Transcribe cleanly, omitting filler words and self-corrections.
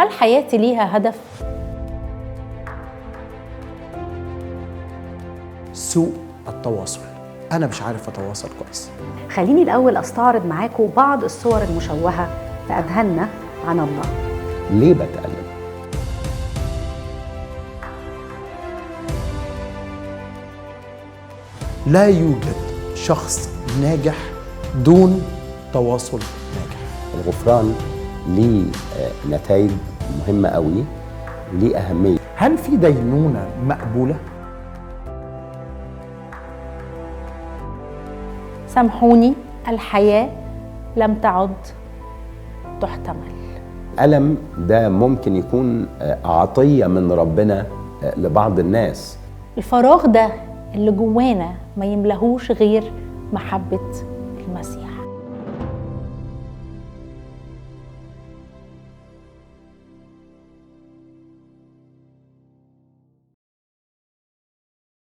هل حياتي ليها هدف؟ سوء التواصل، أنا مش عارف أتواصل كويس. خليني الأول أستعرض معاكم بعض الصور المشوهة في أذهاننا عن الله. ليه بتألم؟ لا يوجد شخص ناجح دون تواصل ناجح. الغفران ليه نتائج مهمة قوي وليه أهمية. هل في دينونة مقبولة؟ سامحوني، الحياة لم تعد تحتمل. الألم ده ممكن يكون عطية من ربنا لبعض الناس. الفراغ ده اللي جوانا ما يملهوش غير محبة